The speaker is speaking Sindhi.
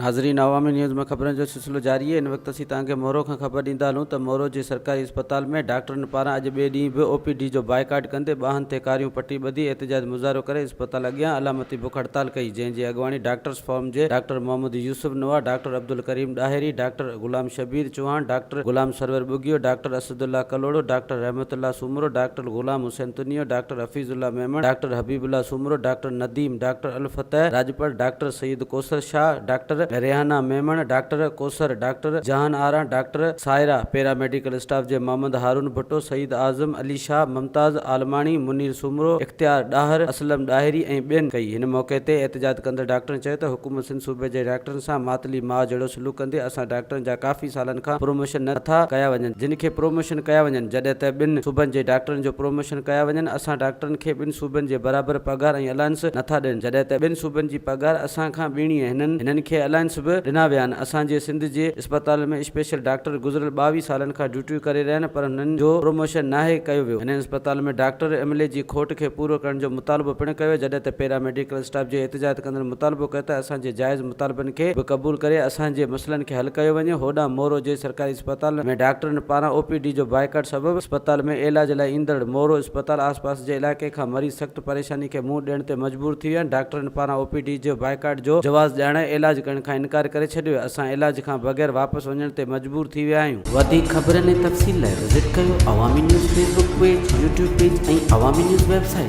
ناظرين عوامي نيوز ۾ خبرن جو سلسلو جاري آهي هن وقت اسين توهان کي مورو کان خبر ڏيندا هلون ته مورو جي سرڪاري اسپتال ۾ ڊاڪٽرن پاران اڄ ٻئي ڏينهن به او پي ڊي جو بائيڪاٽ ڪندي ٻانهن تي ڪاريون پٽي ٻڌي احتجاج مظاهرو ڪري اسپتال اڳيان علامتي بک هڙتال ڪئي جنهن جي اڳواڻي ڊاڪٽرس فورم جي doctor Muhammad Yousuf Nawar, doctor Abdulkarim Dahri, doctor Ghulam Shabbir Chohan, doctor Ghulam Sarwar Bughio, doctor Asadullah Kalhoro, doctor Rahmatullah Soomro, doctor Ghulam Hussain Tunio, doctor Hafeezullah Memon, doctor Habibullah Soomro, doctor Nadeem, doctor Alfateh Rajpar, doctor Syed Kausar Shah, doctor Rehana Memon, doctor Kausar, doctor Jahan Ara, doctor Saira, para medical staff جي محمد هارون ڀٽو، سيد اعظم علي شاهه، ممتاز عالماڻي، منير سومرو، اختيار ڏاهر، اسلم ڏاهري ۽ ٻين ڪئي. هن موقعي تي احتجاج ڪندڙ ڊاڪٽرن چيو ته حڪومت سنڌ صوبي جي ڊاڪٽرن سان ماتلي ماء جهڙو سلوڪ ڪندي اسان ڊاڪٽرن جا ڪافي سالن کان پروموشن نه ٿا ڪيا وڃن جن کي پروموشن ڪيا وڃن جڏهن ته ٻن صوبن جي ڊاڪٽرن جو پروموشن ڪيا وڃن اسان ڊاڪٽرن کي ٻن صوبن جي برابر پگهار ۽ الائنس نه ٿا ڏين جڏهن ته ٻن صوبن جي پگهار اسان کان ٻيڻي هنن هنن کي الائنس به ڏنا ويا آهن اسان جي سنڌ جي اسپتالن ۾ اسپيشل ڊاڪٽر گذريل 22 سالن کان ڊيوٽيون ڪري رهيا آهن پر هنن جو پروموشن ناهي ڪيو ويو هنن اسپتال ۾ ڊاڪٽر عملي جي کوٽ کي پورو ڪرڻ جو مطالبو پڻ ڪيو جڏهن ته پيرا ميڊيڪل اسٽاف جي احتجاج ڪندڙن مطالبو ڪيو ته اسان جي جائز مطالبن کي به قبول ڪري اسان جي مسئلن کي حل ڪيو وڃي، هوڏانهن مورو جي سرڪاري اسپتال ۾ ڊاڪٽرن پاران او پي ڊي جو بائيڪاٽ سبب اسپتال ۾ علاج لاء ايندڙ مورو اسپتال آس پاس جي علائقي کان مريض سخت پريشاني کي منهن ڏيڻ تي مجبور ٿي ويا آهن، ڊاڪٽرن پاران او پي ڊي جو بائيڪاٽ جو جواز ڄاڻائي علاج ڪرڻ کان انڪار ڪري ڇڏيو، اسان علاج کان بغير واپس وڃڻ تي مجبور ٿي ويا آهيون. وڌيڪ خبرن ۽ تفصيل لاء وزٽ ڪيو Awami news Facebook page, YouTube page ۽ Awami news website.